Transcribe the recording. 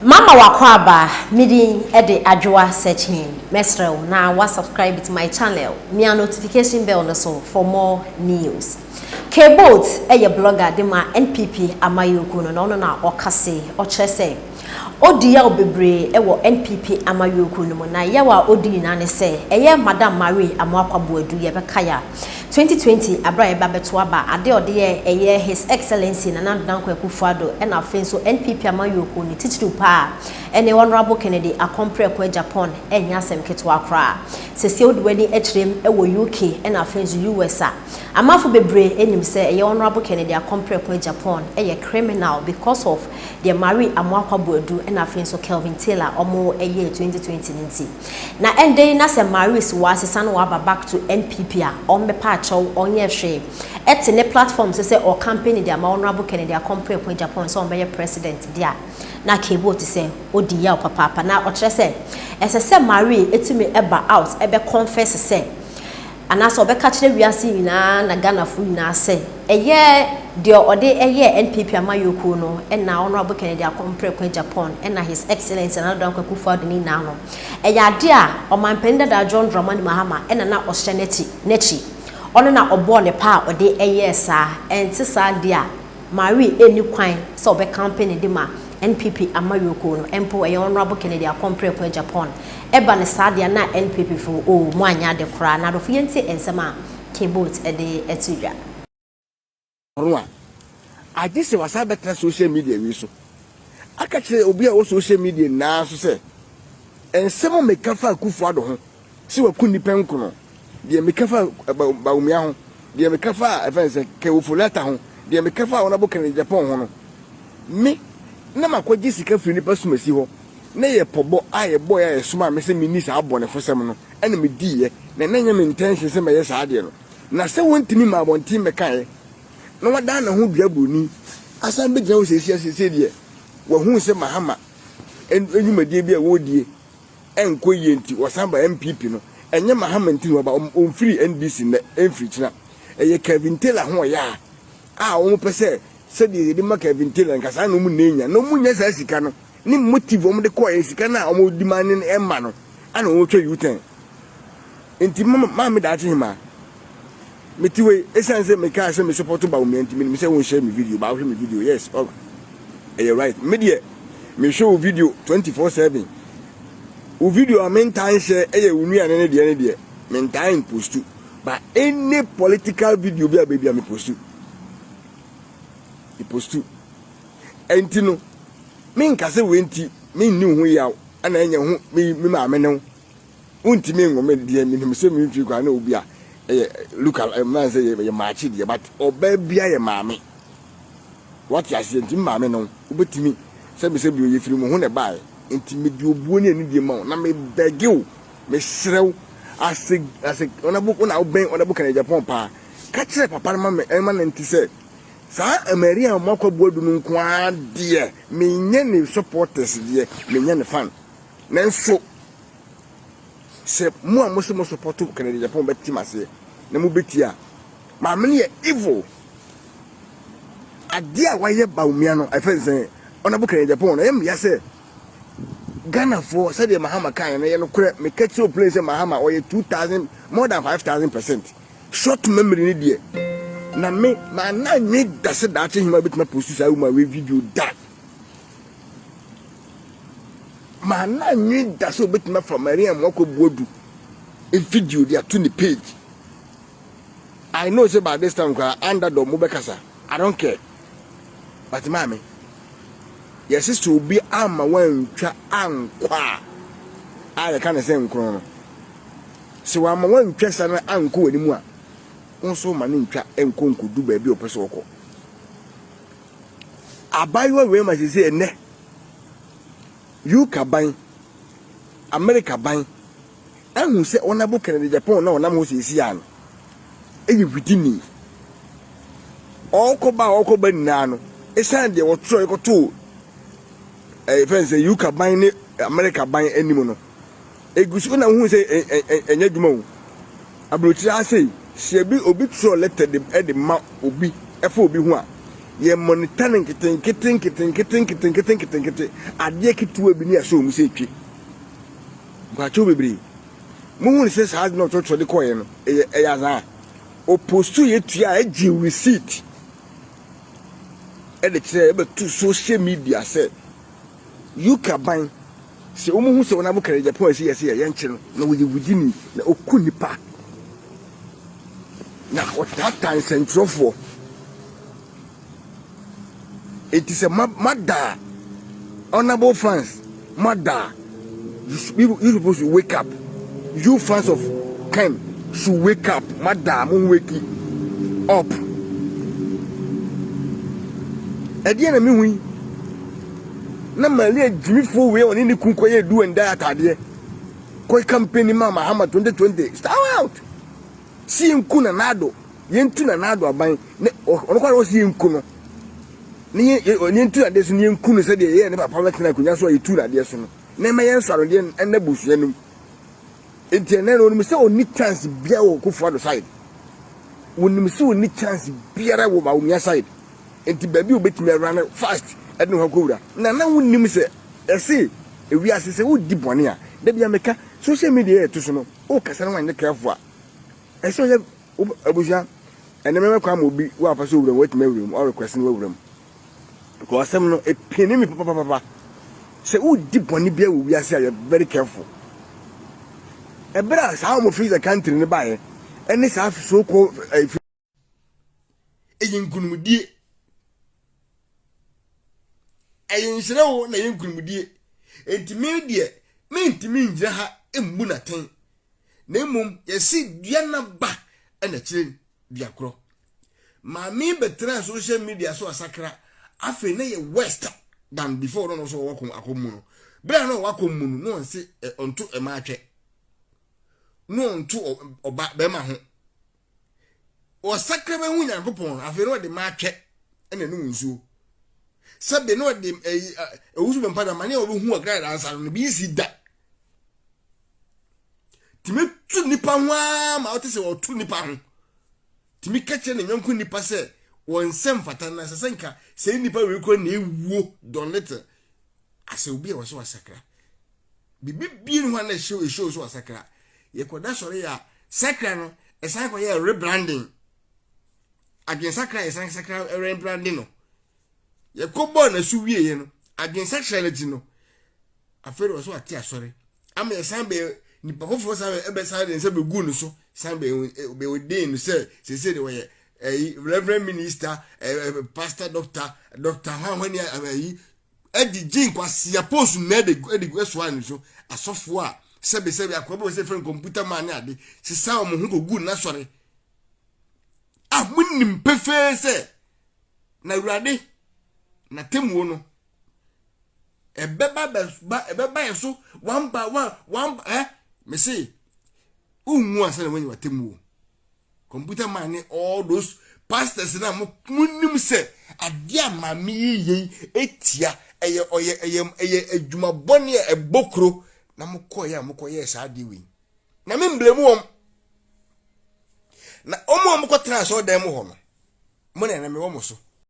Mama w'akwaaba, me din de Adwoa Searching, mɛsrɛ wo na wa subscribe to my channel, mia notification bell no so for more news. K-Boat yɛ blogger de ma NPP amayɔkuo no na ɔno na ɔka se, ɔkyerɛ sɛ ɔdi yaw bebree wɔ NPP amayɔkuo no mu na yaw a ɔdi nyinaa ne sɛ ɛyɛ Madam Marie Amoakwa Boadu yɛbɛkae a 2020 aberɛ a yɛba bɛto aba adeɛ a ɔde yɛɛ ɛyɛ His Excellency Nana Addo Dankwa Akufo Addo ɛna afei nso NPP amanyɔkuo no titiriw paa ɛne Honourable Kennedy Akompreko Agyapong ɛnyɛ asɛm ketewa koraa. Sesie wode w'ani kyerɛm wɔ UK ɛna afei nso US a, amanfo bebree nim sɛ ɛyɛ Honourable Kennedy Akompreko Agyapong ɛyɛ criminal because of deɛ Marie Amoakwa Boadu ɛna afei nso Kelvin Taylor ɔmo ɛyɛɛ 2020 no nti. Na ɛndɛ yi na sɛ Maurice wasesa na waba back to NPP a ɔmmɛpa akyɛw ɔnyɛ hwee ɛte ne platform so sɛ ɔcampaign de ama Honourable Kennedy Akompreko Agyapong sɛ ɔmbɛyɛ president de a na Kebo te sɛ odi yaw papaapa na ɔkyerɛ sɛ ɛsɛ sɛ Marie ɛtumi ɛba out ɛbɛ confess sɛ Anaasɛ ɔbɛka kyerɛ wiase nyinaa na Ghanafo nyinaa sɛ ɛyɛ deɛ ɔde yɛɛ NPP amayɔkuo no na Honourable Kennedy Akompreko Agyapong na His Excellency Nana Addo Dankwa Akufo-Addo no nyinaa no ɛyɛ adeɛ a Ɔmanpanin dada John Dramani Mahama na na ɔhyɛ n'akyi n'akyi ɔno na ɔbɔɔ ne paa a ɔde yɛɛ saa ɛnte saa deɛ a Marie nni kwan sɛ ɔbɛ campaign de ma NPP amayɔkuo no mpo ɛyɛ Honourable Kennedy Akompreko Agyapong Ɛba no saa deɛ na NPP foɔ oo mo anyɛ ade koraa na adɔfo yɛntie nsɛm a Kboat de to dwa. No a, agye sɛ wasan bɛtena social media wei so aka kyerɛ obi a ɔwɔ social media nyinaa so sɛ nsɛm a meka fa Akufo Addo ho sɛ waku nnipa nkono, deɛ meka fa Bawumia ho, deɛ meka fa ɛfɛn sɛ Kewofo Lata ho, deɛ meka fa Honourable Kennedy Agyapong ho no, me na makɔgye sika firi nnipa sumasi hɔ na ɛyɛ pɔbɔ a yɛbɔeɛ a yɛsomaa me sɛ menni saa abɔnefosɛm no na mediiɛ, na na ɛnyɛ me intention sɛ mɛyɛ saa adeɛ no. Na sɛ wɔntumi mmaa abɔnten mmɛkaeɛ na wadan ne ho dua buroni asan bɛgyina hɔ seesei a seesei deɛ wahu sɛ Mahama nnwumadie bi a wɔredie ɛnkɔ yie nti wɔsan ba NPP no, ɛnyɛ Mahama nti na waba, ɔmfiri NDC nnɛ, ɛmfiri kyena. Ɛyɛ Kevin Taylor ho ɔyaa a wɔpɛ sɛ sɛdeɛ yɛde ma Kevin Taylor nka saa na wɔn nyinaa nya, na wɔnnya saa sika no. Ne motive wɔn de kɔɔ sika no a wɔn demand no ɛma no ɛna wɔn twɛ U-turn nti mama maame daakye hema mete wei esan sɛ mekaa sɛ me support ba wɔn nti menim sɛ wɔn share me video ba wɔhwɛ me video yes ɔba ɛyɛ right me deɛ mehwɛ wo video 24/7 wo video a mentaa nhyɛ ɛyɛ wo nuane ne deɛ ne deɛ mentaa mpostu but any political video bi a baabi a me postu me postu ɛnti no Menka sɛ wei nti menni wo ho yaw ɛna ɛnyɛ ho me me maame ne wo. Wontumi nwo me deɛ menim sɛ me mfiri koraa na obi a ɛyɛ look ɛmma sɛ yɛ yɛ maakye deɛ but ɔbaa bia yɛ maame. Wate aseɛ nti me maame ne wo wobɛtumi sɛ me sɛ bio yɛfiri mo ho na ɛbaeɛ nti mede obuo ne anidie ma wo na mebɛge wo mesrɛ wo ase ase ɔnabo wo na wobɛn ɔnabo kan Japan paa ka kyerɛ papa no ma me ɛma no nte sɛ Saa Maria Amoakwa Boadu no nko ara deɛ menyɛ ne supporters deɛ menyɛ ne fan nanso sɛ mo a mo se mo support Kennedy Agyapong bɛte m'aseɛ na mo bɛtie a maame no yɛ evil adeɛ a wayɛ Bawumia no ɛfɛ nsɛn Honorable Kennedy Agyapong no ɛyɛ mmea sɛ Ghanafoɔ sɛdeɛ Mahama kaeɛ no yɛ nokorɛ meka kyerɛ plane sɛ Mahama ɔyɛ 2000 more than 5000% Short memory ni deɛ na me ma na nye da sɛ daakye hema bɛtumi apostu saa woman wei video da ma na nye da sɛ obɛtumi afa Maria Mwakɔ Buadu video de ato ne page I know sɛ by this time koraa anda dɔ mo bɛkasa I don't care but maame yɛse sɛ obi ama wantwa ankɔ a a yɛka ne sɛ nkron no Sɛ wamma woantwa sa no ankɔ w'anim a, wo nso ma no ntwa nkɔ nkɔdu baabi a ɔpɛ sɛ ɔkɔ. Abaayewa wei ma sese ɛnnɛ UK ban, America ban ahu sɛ Honourable Kennedy Agyapong na ɔnam hɔ seesei a no ɛyɛ hwitini. Ɔrekɔba a ɔrekɔba nyinaa no, ɛsiane deɛ wɔtwerɛ kɔtoo ɛyɛ fɛn sɛ UK ban ne America ban anim no, Egu so na wohu sɛ ɛnyɛ adwuma o. Aburokyire ha sei, sɛ bi obi twerɛ lɛtɛ de de ma obi ɛfa obi ho a, Yɛ monitor no nketenkete nketenkete nketenkete nketenkete. Adeɛ ketewa bi ne asɔ wɔn sɛ etwe. Mpakyɛw bebree. Muhu ne sɛ saa ade na ɔtwerɛtwerɛ de kɔɔeɛ no, ɛyɛ ɛyɛ azaa. Ɔpostu yɛ tua a ɛgye receipt ɛde kyerɛ ɛbɛto social media sɛ UK aban sɛ wɔn hu sɛ wɔn abokare Japan ɛsɛ yɛsɛ yɛ yɛnkye no na wɔyɛ wudini na ɔku nipa na ɔtaataa nsɛntwerɛfoɔ. Enti sɛ moada a, honourable fans, moada a, you you supposed to wake up. You fans of Ken should wake up. Moada a, mo wake up. Ɛdeɛ na mehu yi. Na Malia gyimifoɔ wei a ɔne ne kun kɔyɛ do and die ataadeɛ. Kɔ campaign ma Mahama 2020. Start out. Si yɛnku Nana Addo, yɛntu Nana Addo aban, ne ɔno koraa na ɔsi yɛnku no, ne yɛntu n'adeɛ so ne yɛnku no sɛdeɛ yɛyɛ ne papa bɛtena akonnwa so a yɛtu n'adeɛ so no, na ɛma yɛn nsɔanodeɛ ɛnna abusua no mu. Nti ɛnɛ no onim sɛ ɔnni chance biara wɔ Akufo Addo side. Onim sɛ ɔnni chance biara wɔ Bawumia side. Nti baabi a obetumi awura no fast ɛde ne ho akɔwura. Na na wonim sɛ ɛse ewiase sɛ wodi bɔne a, da bi a meka social media yɛ ɛto so no, wokasa na wanyɛ careful a, ɛsɛ ɔyɛ abusua ɛnɛ mɛmɛ kwan ma obi wo apɛ sɛ owura mu watumi awura mu ɔrequest no wawura mu because asɛm no ɛpini me papapapa sɛ wodi bɔne bia wɔ wiase a yɛ very careful ɛberɛ a saa wɔn fix the country no baeɛ ɛne saa so called ɛyɛ nkunimdie ɛyɛ nhyira o na ɛyɛ nkunimdie nti me deɛ mentumi ngyina ha mmu n'atɛn na mmom yɛsi dua n'aba ɛna kyerɛ dua korɔ maame bɛtena social media so asakra afei na yɛ worst than before no no so ɔwɔ akɔm akɔm mu no bere a na ɔwɔ akɔm mu no na ɔnse ɔnto ɛma atwɛ na ɔnto ɔba bɛrima ho Ɔsakra bɛhu Nyankopɔn no, afei na ɔde ma atwɛ ɛna ɛnom nsuo. Sɛbe na ɔde ɛyi ɛwusu bɛmpa na amane a ɔbɛhu agradaa nsa no no bi nsi da. Tumi tu nipa ho ara ma ɔte sɛ ɔtu nipa ho. Tumi ka kyerɛ ne yɔnko nipa sɛ wɔn nsɛm mfata na sɛ sɛ nka sɛ nipa wei kura na ewuo don little asɛ obi a wɔsɛ wasakra. Biribi bie ne hɔ a na ɛhyɛ ɛhyɛ so wasakra. Yɛkɔda sɔre yɛ a sakra no ɛsan kɔyɛ rebranding. Adwensakra yɛsan sakra rebranding no. Yɛkɔ bɔɔ n'asu wieɛ no adwensakra no akyi no afei de wɔsɛ wate asɔre ama yɛsan bɛ nipa foforɔ san bɛ ɛbɛ san de nsa bɛgu no so san bɛ bɛ ordain no sɛ sese de wɔyɛ ɛyi reverend minister ɛɛ pastor doctor doctor hwan hwan ni ɛyi ɛde gye nkwasea post nyinaa de de ɛsoa ne so asɔfoɔ a sɛbesɛbe akoa bi wɔ sɛ fɛn kɔmputa maa ne ade sesa wɔn ho kɔgu n'asɔre a monim pefee sɛ na awurade n'atemmuo no ɛbɛba bɛba ɛbɛba yɛ so one by one one by ɛ mese wonwu ansa na woanya w'atemmuo Computer man ne all those pastors na mo mo nim sɛ adeɛ a maame yi yɛ yi etia ɛyɛ ɔyɛ ɛyɛ ɛyɛ adwuma bɔne a ɛbɔ kuro na mo kɔɔ yɛ a mo kɔ yɛ saa adeɛ wei na me mblɛ mu wɔn na wɔn a wɔn kɔ tena asɔrɔ dan mu hɔ no mo na ɛna me wɔ mo so.